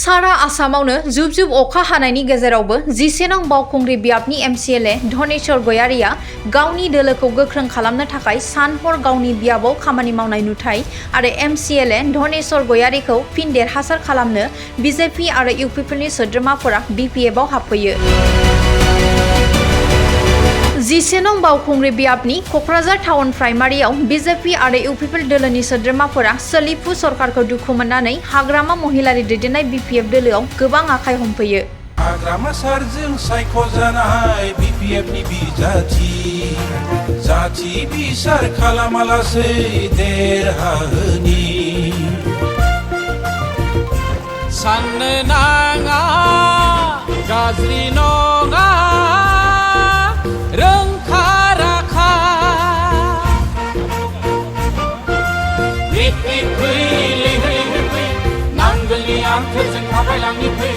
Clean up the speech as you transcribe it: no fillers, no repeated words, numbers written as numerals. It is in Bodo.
सारा आसामावनो जुब जुब अखा हानायनि गेजेरावबो 11 नं बावखुंग्रि बियाबनि MCLA धनेश्वर गयारिया गावनि दोलोखौ गोख्रों खालामनो थाखाय सान-हर गावनि बियाबाव खामानि मावनाय नुथाय आरो MCLA धनेश्वर गयारिखौ फिन देरहासार खालामनो BJP आरो UPफोरनि सोद्रोमाफोरा BPFआव हाबफैयो। 11 नं बावखुंग्रि बियाबनि क'क्राझार टाउन प्राइमारियाव BJP आरो UPफोर दोलोनि सोद्रोमाफोरा सोलिफु सरकारखौ दुखु मोननानै हाग्रामा महिलारि दैदेननाय BPF दोलोआव गोबां आखाइ हमफैयो। हाग्रामा सारजों सायख'जानाय BPFनि बिजाथि जाथि बिसार खालामालासै देरहाहोनि साननो नाङा गाज्रि नङा रोंखा राखा फै नांगोलनि आंथोरजों थाबायलांनि फै